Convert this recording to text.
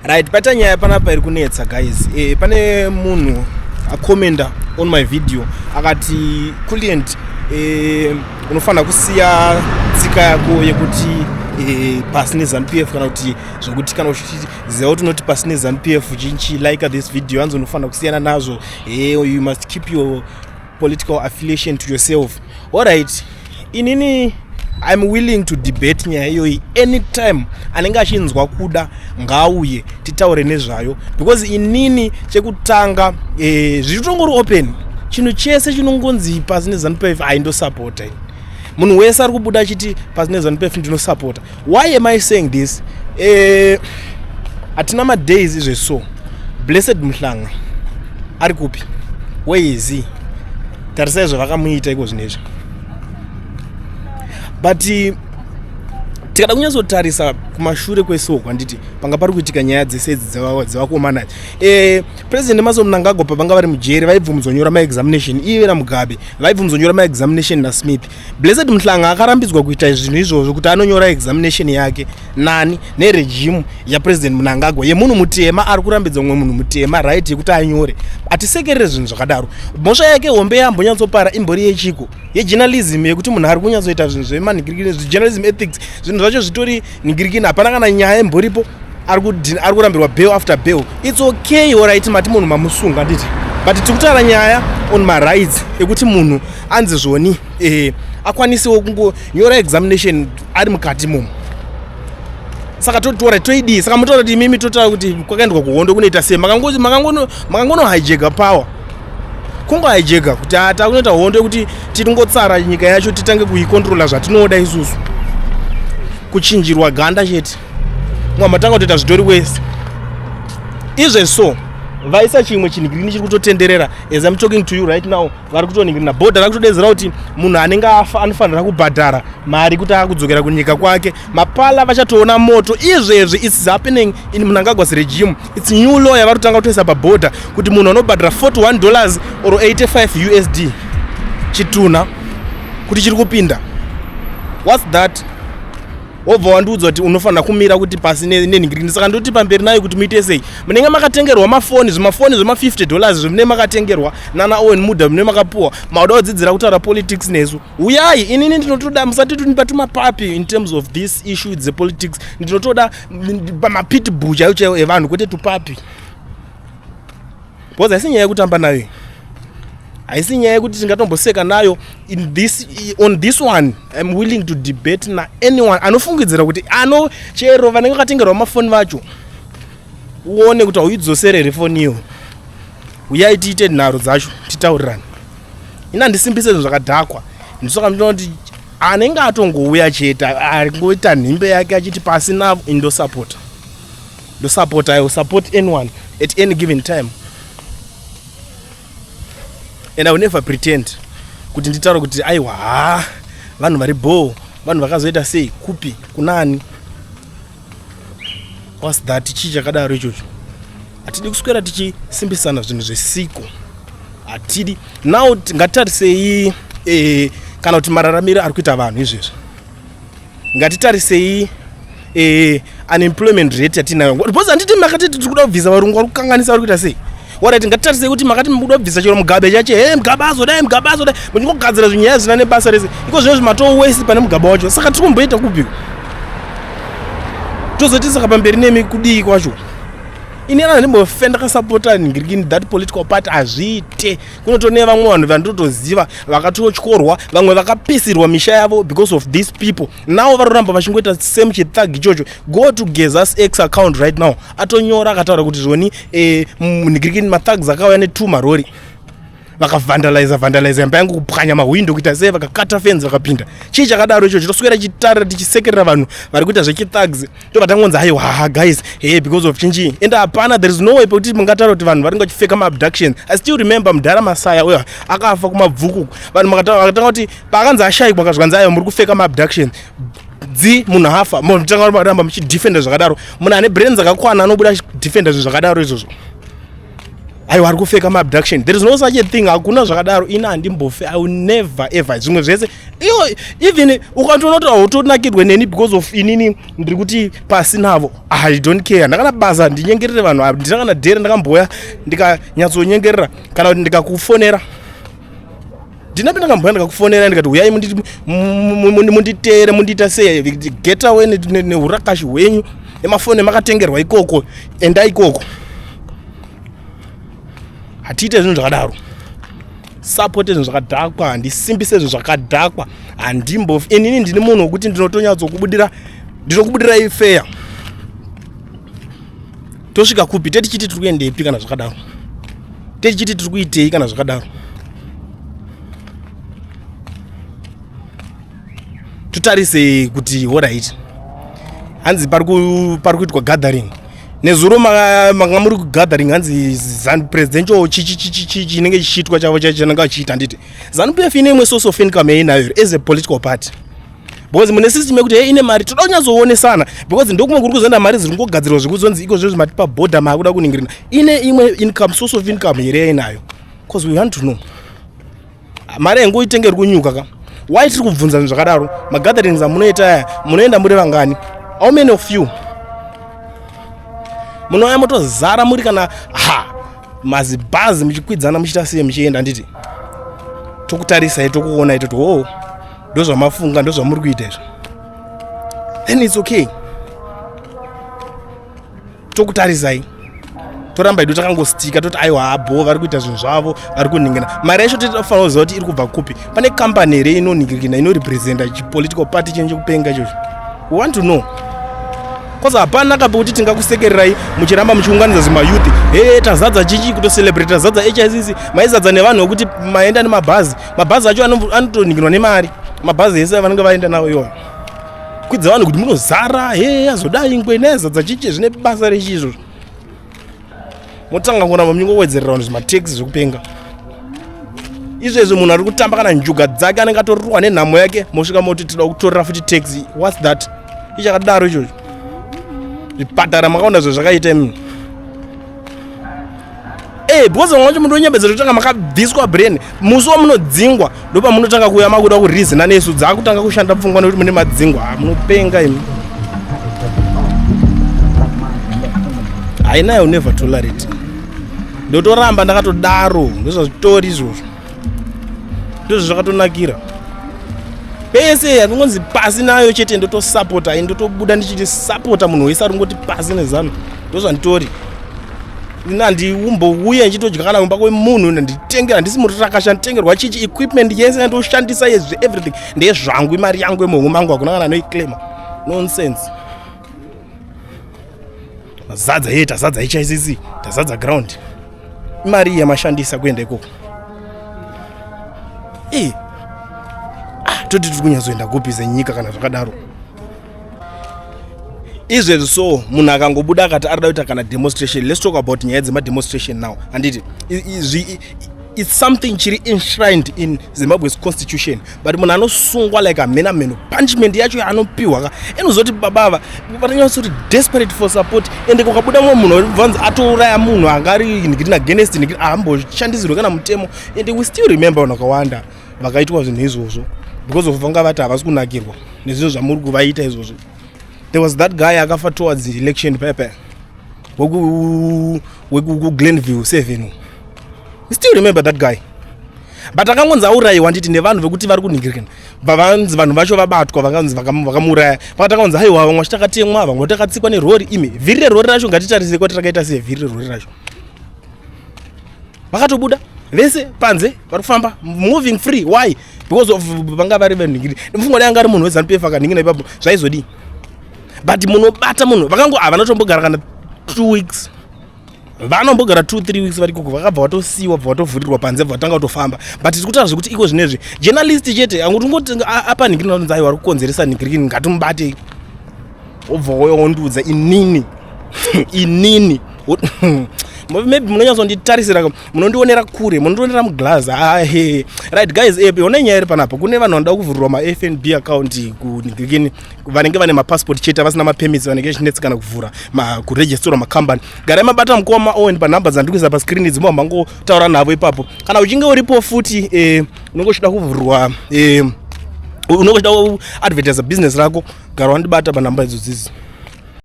Right, paita nyaya panapa iri kunetsa guys. Pane munhu akomenda on my video akati, "Kulient, unofanira kusiya tsika yako yekuti pasi neZANU PF," kana kuti zvokuti kana uchiziva kuti unoti pasi neZANU PF chinchi, like this video, hanzi unofanira kusiyana nazvo. You must keep your political affiliation to yourself. Alright, inini I'm willing to debate nyaya iyoyi anytime. Anenge achinzwa kuda ngauye titaure nezvayo, because inini chekutanga, zvichitongori open, chinhu chese chinongonzi pasi neZANU PF haindosapota. Munhu wese ari kubuda achiti pasi neZANU PF ndinosapota. Why am I saying this? Hatina madays izveso. Blessed Mhlanga ari kupi? Where is he? Tarisai zvavakamuita iko zvinezvi. But tikada kunyatsotarisa kumashure kwesoko, handiti panga pari kuitika nyaya dzese idzi dzevakomana? President Emmerson Mnangagwa pavanga vari mujeri, vaibvumidzwa nyora maexamination. Ive naMugabe vaibvumidzwa nyora maexamination naSmith. Blessed Mhlanga akarambidzwa kuita zvinhu izvozvo, kuti anonyora examination yake nani neregime yaPresident Mnangagwa, yemunhu mutema ari kurambidza mumwe munhu mutema right yekuti anyore. Hatisekerere zvinhu zvakadaro. Mhosva yake hombe yambonyatsopara imbori yechiko? Yejournalism, yekuti munhu ari kunyatsoita zvinhu zvemanhingirikini, zvejournalism ethics. Zvinhu zvacho zvitori nhingirikini, hapana kana nyaya imboripo. Ari kurambirwa bail after bail. It's okay, alright, mati munhu mamusunga, nditi, but tiri kutaura nyaya on marights ekuti munhu anzi zvoni akwanisewo kungonyora examination ari mukati momo. Saka totora toidii? Saka mutaura kuti imimi totaura kuti kwakaendwa kuhondo kunoita sei? Makangonohijacka power, kungohijacka kuti takunoita hondo yekuti tiringotsara nyika yacho, titange kuikontrola zvatinoda isusu, kuchinjirwa ganda chete. Mwa matanga kutoita zvitori wese izve. So vaisa chimwe chinhigirini chiri kutotenderera. As I'm talking to you right now, vari kutonhingirina bhodha rakutodedzera kuti munhu anenge afa anofanira kubhadhara mari kuti akudzokera kunyika kwake. Mapala vachatoona moto izvezvi. It's happening in Mnangagwa's regime. It's new law yavari kutanga kutoisa pabhodha kuti munhu anobhadhara $41 or 85 USD chitunha kuti chiri kupinda. What's that? Wobva wandiudza kuti unofanira kumira kuti pasi nenhingirini. Saka ndoti pamberi nayo kuti muite sei? Munenge makatengerwa mafoni, zvimafoni zvema$50 zvemunenge makatengerwa nana Owen Muda, munenge makapuwa, mauda kudzidzira kutaura politics nesu. Uyai, inini ndinotoda, musatitunipa tumapapi in terms of this issue dzepolitics. Ndinotoda mapitbull chaivo chaivo evanhu, kwete tupapi, because haisi nyaya yekutamba nayo, haisi nyaya yekuti tingatomboseka nayo. In this on this one, I'm willing to debate naanyone anofungidzira kuti ano chero vanenge vakatengerwa mafoni vacho, uone kuti hauidzoserere foni iyo. Uyai tiite nharo dzacho, titaurirane. Ini handisimbise zvinhu zvakadhakwa. Ndisaka ndinoona kuti anenge atongouya chete angoita nhimbe yake achiti pasi navo, indosapota, ndosapota. I will support anyone at any given time and I will never pretend kuti nditaura kuti aiwa, ha, vanhu vari bho, vanhu vakazoita sei, kupi, kunani. What's that? Chii chakadaro ichocho? Hatidi kuswera tichisimbisana zvinhu zvisiko, hatidi. Now ngatitarisei kana kuti mararamiro ari kuita vanhu izvezvi. Ngatitarisei unemployment rate yatinayo, because handiti makati tiri kuda kubvisa varungu vari kukanganisa, vari kuita sei? Alright, ngatitarisei kuti makati mukuda kubvisa chero Mugabe chache. He, Mugabe azodai, Mugabe azodai, muchingogadzira zvinyaya zvisina nebasa rese. Iko zvino zvimatoo wese pane Mugabe wacho. Saka tiri kumboita kupiko? Tozoti saka pamberi nemi kudii kwacho? Ini ana ndimbofe ndakasapota ngirikini that political party, hazviite. Kunotone vamwe vanhu vandinotoziva vakatotyorwa, vamwe vakapisirwa misha yavo because of these people. Now varoramba vachingoita same chithug ichocho. Go to Geza's X account right now, atonyora akataura kuti zvoni ngirikini mathugs akauya netwo marori, vakavhandaliza vandaliza imba yangu, kupwanya mahwindo, kuita sei, vakakata fenzi, vakapinda. Chii chakadaro ichocho? Toswera chitarira tichisekerera vanhu vari kuita zvechithugs. Tobva tangonzi, "Aiwa, haha guys, hey, because of chinchi." And hapana, there is no way pekuti mungataura kuti vanhu varinge vachifeka maabductions. I still remember mudhara Masaya uyo akafa kuMabvuku. Vanhu vakatanga kuti paakanzi ashayikwa, kazvikanzi, "Aiwa, muri kufeka maabductions." Dzi munhu afa, mutanga ramba muchidefenda zvakadaro. Munhu ane brain dzakakwana anobuda achidefenda zvinhu zvakadaro izvozvo? Aiwa, ari kufeka maabduction. There is no such a thing, hakuna zvakadaro. Ini handimbofe, I will never ever. Zvimwe zvese iyo, even ukatoona kuti hautonakirwe neni because of inini ndiri kuti pasi navo, I don't care. Ndakana basa ndinyengerere vanhu ava, ndina kana dhere ndakamboya ndikanyatsonyengerera kana kuti ndikakufonera. Ndinape ndakamboya ndikakufonera ndikati uyai munditeere, mundiita sei? Get away neurakashi hwenyu nemafoni emakatengerwa ikoko, enda ikoko. Hatiite zvinhu zvakadaro. Sapote zvinhu zvakadhakwa, handisimbise zvinhu zvakadhakwa, handimbofi. Inini ndini munhu wekuti ndinotonyatsokubudira, ndinokubudirai feya. Tosvika kupi tetichiti tiri kuendepi kana zvakadaro? Tichiti tiri kuitei kana zvakadaro? Totarise kuti alright, hanzi pari kuitwa gathering. Nezuro manga muri kugathering, hanzi presidential chichichichichi chinenge chichiitwa chavo chachanenge vachiita. Handiti ZANU PF ine imwe source of income yainayo as a political party? Because mune system yekuti hey, ine mari, toda kunyatsoonesana, because ndokumwe kuri kuzoenda mari dziri kungogadzirwa zvekuzonzi iko zvezvo matipa bhodha maakuda kuningirina. Ine imwe income, source of income here yainayo? Because we want to know. Mari haingoitenge iri kunyuka ka. Why tiri kubvunza zvinhu zvakadaro? Magatherings amunoita aya, munoenda muri vangani? How many of you munouya motozara muri kana ha mazibhazi, muchikwidzana, muchiita sei, muchienda? Handiti tokutarisai, tokuonai, toti ho, ndozvamafunga, ndozvamuri kuita izvo, then it's okay. Tokutarisai, toramba idu takangostika, toti aiwa, habo vari kuita zvinhu zvavo, vari kuningina. Mari yacho tofanira kuziva kuti iri kubva kupi. Pane kambani here inoningirikina inorepresenta chipolitical party chenyu chekupenga ichocho? We want to know, cause hapana kape kuti tingakusekererai muchiramba muchiunganidza zvimayouth. He, tazadza chichi kutocelebrate, tazadza HICC. Maizadza nevanhu vekuti maenda nemabhazi. Mabhazi acho anotoningirwa nemari, mabhazi ese vanenge vaenda nawo iwayo, kwidza vanhu kuti munozara. He, azodai ngwena yazadza chichi, zvine basa rechi izvozvo? Motanga kuramba muchingowedzerera vanhu zvimateksi zvekupenga izvezvi. Munhu ari kutamba kana njuga dzake anenge atororwa nenhamo yake, mosvika moti tinoda kutorera futi taxi. What's that? Ichakadaro ichocho. Zvipatara makaona zvezvakaita imi. Eh, because vamwe vacho munonyembedzera kutanga makabviswa brain. Musi wamunodzingwa ndopamunotanga kuuya makuda kurizina nesu, dzaakutanga kushanda pfungwa nekuti mune madzingwa. Ah, munopenga imi. Haina, I never tolerate. Ndotoramba ndakatodaro, ndozvazvitori izvozvo. Ndozvo zvakatonakira. Pese akungonzi pasi nayo chete, ndotosapota, ai ndotobuda ndichiti sapota munhu wese ari kungoti pasi nezano. Ndozvanditori. Ini handiumbouya ndichitodya kana kumba kwemunhu, nditengera, handisi murakasha nditengerwa chichi. Equipment yese yandoshandisa yezve everything ndezvangu, imari yangu yemuhomwe mangu, hakuna kana anoiclaima. Nonsense. Mazadza ye, tazadza HICC, tazadza ground. Imari yamashandisa kuenda ikoko. Eh. Ah, toti tiri kunyatsoenda kupi senyika kana zvakadaro? Izvezvi so munhu akangobuda akati arida kuita kana demonstration, let's talk about nyaya dzemademonstration now. Handiti it's something chiri enshrined in Zimbabwe's constitution, but munhu anosungwa like amhena mheno. Punishment yacho yaanopiwa ka inozoti babava vanonyatsoti desperate for support. Ende kukabuda mumwe munhu vanzi atouraya munhu anga ari nigiri against nigiri, haamboshandisirwe kana mutemo. And we still remember vanhu vakawanda vakaitwa zvinhu izvozvo because of vanga vati havasi kunakirwa nezvinhu zvamuri kuvaita izvozvo. There was that guy akafa towards the election pepe wekuGlenview 7. We still remember that guy, but akangonzi aurayiwa nditi nevanhu vekuti vari kunhingirikana, vanzi vanhu vacho vabatwa, vakanzi vakamuuraya. Vakatanga kunzi aiwa, vamwe vachitakatemwa, vamwe takatsikwa nerori. Imi, vhiri rerori racho ngatitarise kwati rakaita sei vhiri rerori racho. Vakatobuda vese panze, vari kufamba, moving free. Why? Because of vanga vari venhingiri. Mufungo dai anga ari munhu weZANU PF akanhingina ipapo, zvaizodii? But munobata munhu vakango havana tombogara kana 2 weeks, vanombogara 2 3 weeks vari ikoko, vakabva vatosiyiwa, bva vatovhurirwa panze, bva vatanga kutofamba. But tiri kutaura zvekuti iko zvinezvi journalist chete anguti ungoti apa nhingiri natonzi aiwa, ari kukonzeresa nhingirikini, ngatimubatei, wobva wondiudza inini. Maybe munonyatsonditarisira, munondionera kure, munondionera muglass. Ahe, right guys, onai nyaya iri panapa. Kune vanhu vanoda kuvhurirwa maFNB account kunigikini, vanenge vane mapassport chete, vasina mapermits, vanenge vachinetsekana kuvhura, kuregisterwa makambani. Garai mabata mukoma Owen panhamba dzandiri kuisa pascreen idzi, mangotaura navo ipapo. Kana uchinge uripo futi, unenge uchida kuvhurwa, unenge uchida kuadvertisa business rako, gara wandibata panhamba idzodzizi.